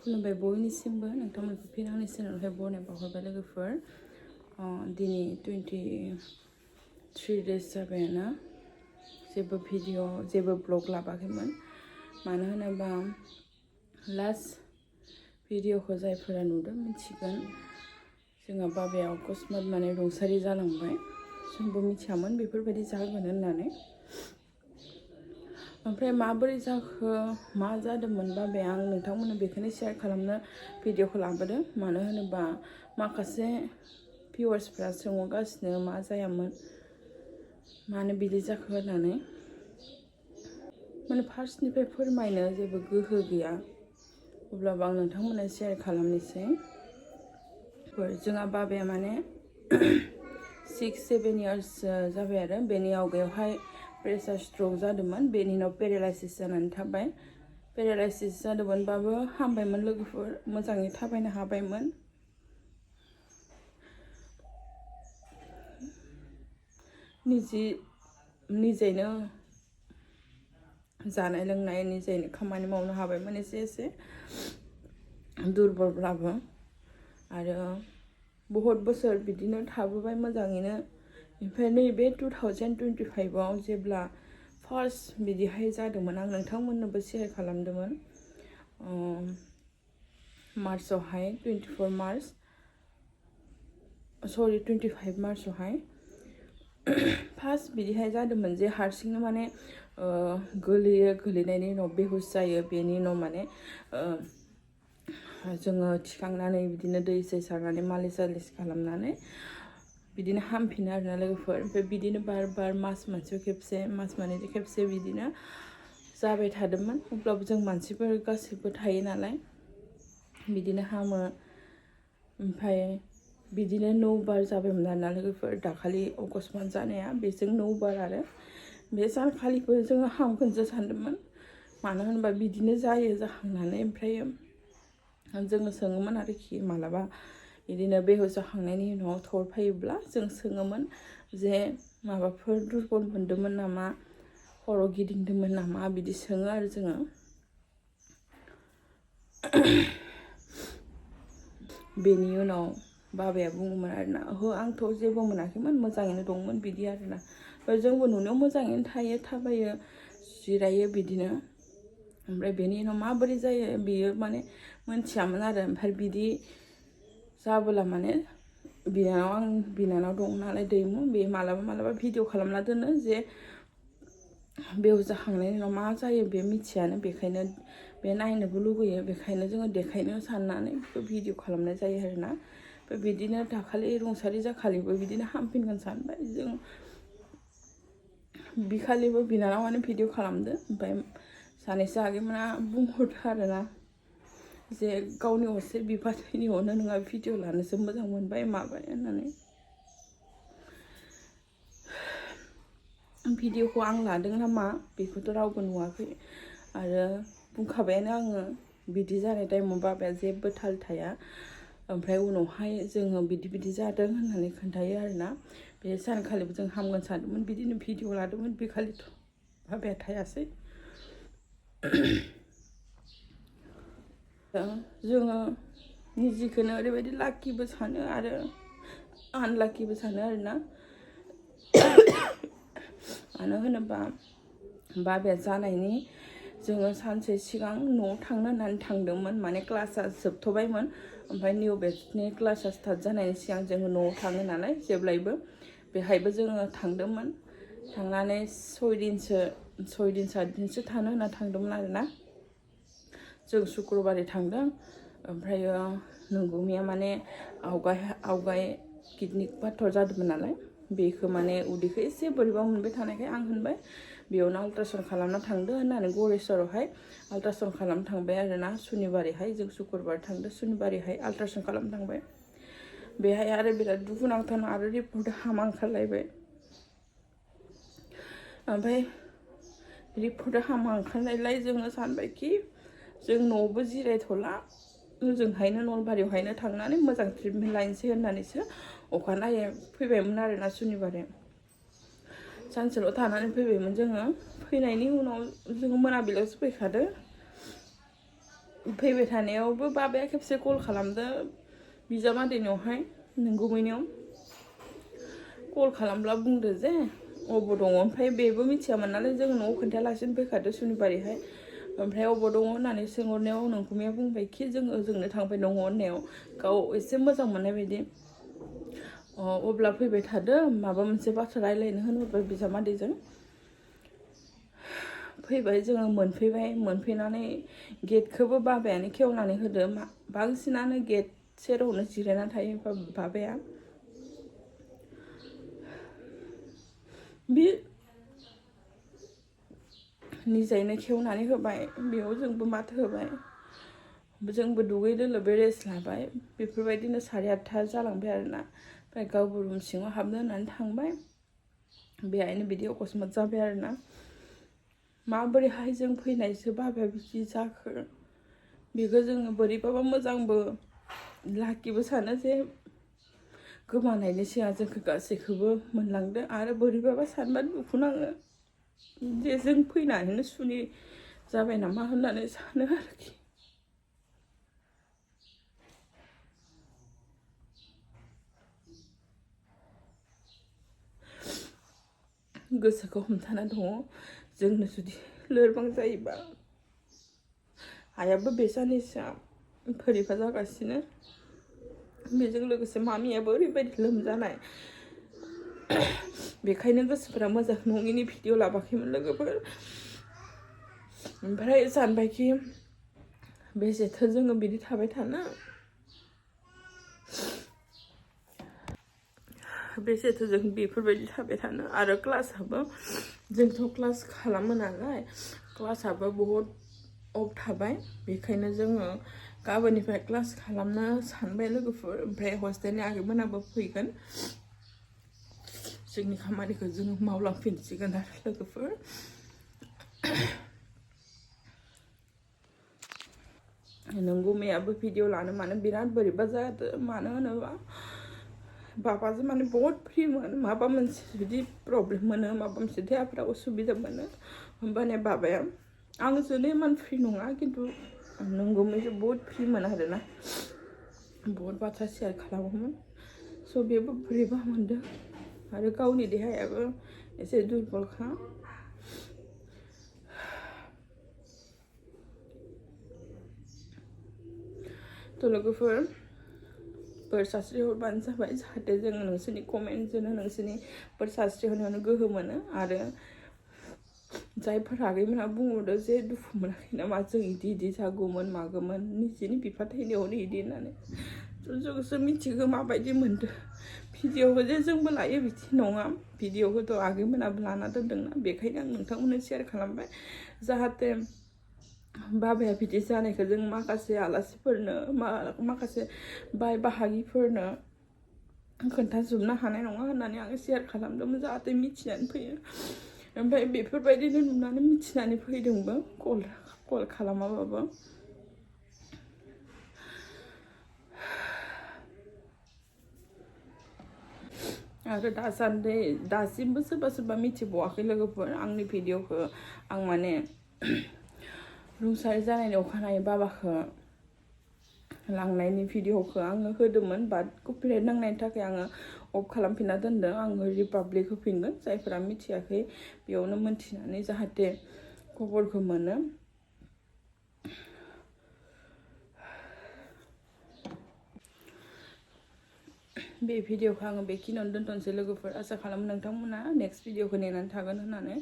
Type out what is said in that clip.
खुलुमबाय बयनिसिमबो नोंथांमोनखौ फिन आंनि चेनेलावहाय बरायनाय बावहरबाय लोगोफोर दिनै 23 days जाबायानो जेबो भिडिअ जेबो ब्लग लाबाखैमोन मानो होनोबा लास्ट भिडिअखौ जायफोरा नुदों मिथिगोन जोंहा बाबाया अकस्मात माने रुंसारि जालांबाय जोंबो मिथियामोन बेफोरबायदि जागोन होननानै ओमफ्राय माबोरै जाखो मा जादोंमोन बाबाया आं नोंथांमोननो बेखौनो शेयार खालामनो भिडिअखौ लाबोदों मानो होनोबा माखासे भिउवार्सफ्रा सोंगासिनो मा जायामोन मानो बिदि जाखो होननानै माने फार्स्टनिफ्राय फोरमायनो जेबो गोहो गैया अब्लाबो आं नोंथांमोननो शेयार खालामनोसै जोंहा बाबाया माने 6-7 years जाबाय आरो बेनि आवगायावहाय प्रेसार स्ट्रोक जादोंमोन बेनि उनाव पेरालाइसिस जानानै थाबाय पेरालाइसिस जादोंमोनबाबो हामबायमोन लोगोफोर मोजाङै थाबायनो हाबायमोन निजेनो जानाय लोंनाय निजेनो खामानि मावनो हाबायमोन एसे दुरबलब्लाबो आरो बहुत बोसोर बिदिनो थाबोबाय मोजाङैनो ओमफ्राय नैबे 2025 आव जेब्ला फार्स्ट बिदिहाय जादोंमोन आं नोंथांमोननोबो शेयार खालामदोंमोन मार्चआवहाय 24 मार्च सरि 25 मार्चआवहाय फार्स्ट बिदिहाय जादोंमोन जे हारसिंनो माने गोलैनायनि उनाव बेहुस जायो बेनि उनाव माने जोङो थिखांनानै बिदिनो दै सारनानै मालिस खालामनानै बिदिनो हामफिनो आरोना लोगोफोर ओमफ्राय बिदिनो बार मास मोनसेयाव खेबसे मास मोननैजों खेबसे बिदिनो जाबाय थादोंमोन अब्लाबो जों मानसिफोर गासैबो थायो नालाय बिदिनो हामो ओमफ्राय बिदिनो 9 बार जाबायमोन आरोना लोगोफोर दाखालि अकस्मात जानाया बेजों 9 बार आरो बे सानखालिबो जोङो हामगोनसो सानदोंमोन मानो होनबा बिदिनो जायो जाखांनानै ओमफ्राय जोङो सोङोमोन आरोखि मालाबा बिदिनो बेहुस जाखांनायनि उनाव थर फैयोब्ला जों सोङोमोन जे माबाफोर दुरबल मोनदोंमोन नामा खर' गिदिंदोंमोन नामा बिदि सोङो आरो जोङो बेनि उनाव बाबाया बुङोमोन आरोना ओहो आंथ' जेबो मोनाखैमोन मोजाङैनो दंमोन बिदि आरोना जोंबो नुनायाव मोजाङैनो थायो थाबायो जिरायो बिदिनो ओमफ्राय बेनि उनाव माबोरै जायो बियो माने मोनथियामोन आरो ओमफ्राय बिदि जाबोला माने बिनानाव दं नालाय दैमु बे मालाबा भिडिअ खालामना दोनो जे बेयाव जाखांनायनि उनाव मा जायो बे मिथियानो बेखायनो बे नायनोबो लुगैयो बेखायनो जोङो देखायनो साननानै भिडिअ खालामनाय जायो आरोना ओमफ्राय बिदिनो दाखालि रुंसारि जाखालिबो बिदिनो हामफिनगोन सानबाय जों बिखालिबो बिनानावानो भिडिअ खालामदो ओमफ्राय सानैसो आगैमोना बुंहरदो आरोना जे गावनि असे बिफा थैनायावनो नोंहा भिडिअ लानोसो मोजां मोनबाय माबाय होननानै भिडिअखौ आं लादों नामा बेखौथ' रावबो नुवाखै आरो बुंखाबायानो आङो बिदि जानाय टाइमाव बाबाया जेबो थाल थाया ओमफ्राय उनावहाय जोङो बिदि जादों होननानै खोन्थायो आरोना बे सानखालिबो जों हामगोन सानदोंमोन बिदिनो भिडिअ लादोंमोन बेखालिथ' बाबाया थायासै जोङो निजिखौनो ओरैबायदि लाकिबो सानो आरो आनलाकिबो सानो आरोना मानो होनोबा बाबाया जानायनि जोङो सानसे सिगां न'आव थांनो होननानै थांदोंमोन माने क्लासआ जोबथ'बायमोन ओमफ्राय निउ बेचनि क्लासआ स्टार्ट जानायनि सिगां जोङो न'आव थाङो नालाय जेब्लायबो बेहायबो जोङो थांदोंमोन थांनानै 6 दिनसो थानो होनना थांदोंमोन आरोना जों शुक्रबारै थांदों ओमफ्रायो नोंगुमिया माने आवगाय किडनि पाथर जादोंमोन नालाय बेखौ माने उदैखौ एसे बोरैबा मोनबाय थानायखाय आं होनबाय बेयावनो आल्ट्रासाउन्ड खालामना थांदो होननानै गरेस्वरावहाय आल्ट्रासाउन्ड खालामनो थांबाय आरोना सुनिबारैहाय जों शुक्रबार थांदो सुनिबारैहाय आल्ट्रासाउन्ड खालामनो थांबाय बेहाय आरो बिराद दुखुनांथाव आरो रिपर्ट हामा ओंखारलायबाय ओमफ्राय रिपर्ट हामा ओंखारनायलाय जोङो सानबायखि जों न'आवबो जिरायथ'ला ओजोंहायनो नलबारियावहायनो थांनानै मोजां ट्रिटमेन्ट लायनोसै होननानैसो अखानायै फैबायमोन आरोना सुनिबारै सानसेल' थानानै फैबायमोन जोङो फैनायनि उनाव जोङो मोनाबिलियावसो फैखादो फैबाय थानायावबो बाबाया खेबसे कल खालामदो बिजामादैनियावहाय नोंगुमैनियाव कल खालामब्ला बुंदो जे अबाव दङ ओमफ्राय बेबो मिथियामोन नालाय जों न'आव खोन्थायालासिनो फैखादो सुनिबारैहाय ओमफ्राय अबाव दङ होननानै सोंहरनायाव नोंगुमैया बुंबाय कि जों ओजोंनो थांबाय दङ होननायाव गाव एसे मोजां मोननाय बायदि अब्ला फैबाय थादो माबा मोनसे बाथ्रा रायलायनो होनहरबाय बिजामादैजों फैबाय जोङो मोनफैनानै गेटखौबो बाबायानो खेवनानै होदो बांसिनानो गेट सेरावनो जिरायना थायो बाबाया बे निजायैनो खेवनानै होबाय बेयाव जोंबो माथो होबाय जोंबो दुगैदो लोबै रेस्ट लाबाय बेफोरबायदिनो 8:30 जालांबाय आरोना ओमफ्राय गावबो रुम सिङाव हाबनो होननानै थांबाय बेहायनो बिदि अकस्मात जाबाय आरोना माबोरैहाय जों फैनायसो बाबाया बिदि जाखो बेखौ जोङो बोरैबाबा मोजांबो लाकिबो सानो जे गोमानायनि सिगां जोंखौ गासैखौबो मोनलांदो आरो बोरैबाबा सानबा दुखु नाङो जे जों फैनानैनो सुनि जाबाय नामा होननानै सानो आरोखि गोसोखौ हमथाना दङ जोंनो जुदि लोरबां जायोबा आयाबो बे साननैसोआ बोरैबा जागासिनो बेजों लोगोसे मामियाबो ओरैबायदि लोमजानाय बेखायनो गोसोफोरा मोजां नङिनि भिडिअ लाबाखैमोन लोगोफोर ओमफ्राय सानबायखि बेसेथो जोङो बिदि थाबाय थानो बेसेथो जों बेफोरबायदि थाबाय थानो आरो क्लासआबो जोंथ' क्लास खालामो नालाय क्लासआबो बहुद अफ थाबाय बेखायनो जोङो गाबोननिफ्राय क्लास खालामनो सानबाय लोगोफोर ओमफ्राय हस्टेलनि आगैमोनाबो फैगोन जोंनि खामानिखौ जोङो मावलांफिनसिगोन आरो लोगोफोर नोंगुमैयाबो भिडिअ लानो मानो बिराद बोरैबा जादो मानो होनोबा बाबाजों माने बहुत फ्रिमोन माबा मोनसे जुदि प्रब्लेम मोनो माबा मोनसे देहाफ्रा उसुबिदा मोनो होमबानिया बाबाया आंजोंनो इमान फ्रि नङा खिन्थु नोंगुमैजों बहुत फ्रिमोन आरोना बहुत बाथ्रा शेयार खालामोमोन स' बेबो बोरैबा मोनदों आरो गावनि देहायाबो एसे दुरबलखा थ' लोगोफोर बोर सास्रि हरबानो जाबाय जाहाथे जोङो नोंसोरनि कमेन्टजोंनो नोंसोरनि बोर सास्रि हरनायावनो गोहो मोनो आरो जायफोर आगैमोनहा बुंहरदो जे दुखु मोनाखै नामा जों इदि जागौमोन मागौमोन निजेनि बिफा थैनायावनो इदि होननानै जोंसो मिथिगौ माबायदि मोनदों भिडिअखौ जे जोंबो लायो बिदि नङा भिडिअखौथ' आगैमोनाबो लाना दोनदोंना बेखायनो आं नोंथांमोननो शेयार खालामबाय जाहाथे बाबाया बिदि जानायखौ जों माखासे आलासिफोरनो माखासे बाय बाहागिफोरनो खोन्थाजोबनो हानाय नङा होननानै आं शेयार खालामदोंमोन जाहाथे मिथिनानै फैयो ओमफ्राय बेफोरबायदिनो नुनानै मिथिनानै फैदोंबो कल खालामाबाबो आरो दासिमबो सोरबा मिथिबावाखै लोगोफोर आंनि भिडिअखौ आं माने रुंसारि जानायनि अखानायै बाबाखौ लांनायनि भिडिअखौ आङो होदोंमोन बाट कपिराइट नांनायनि थाखाय आङो अफ खालामफिनना दोनदों आङो रिपाब्लिक होफिनगोन जायफोरा मिथियाखै बेयावनो मोनथिनानै जाहाथे खबरखौ मोनो बे भिडिअखौ आङो बेखिनियावनो दोनथ'नोसै लोगोफोर आसा खालामो नोंथांमोना नेक्स्ट भिडिअखौ नेनानै थागोन होननानै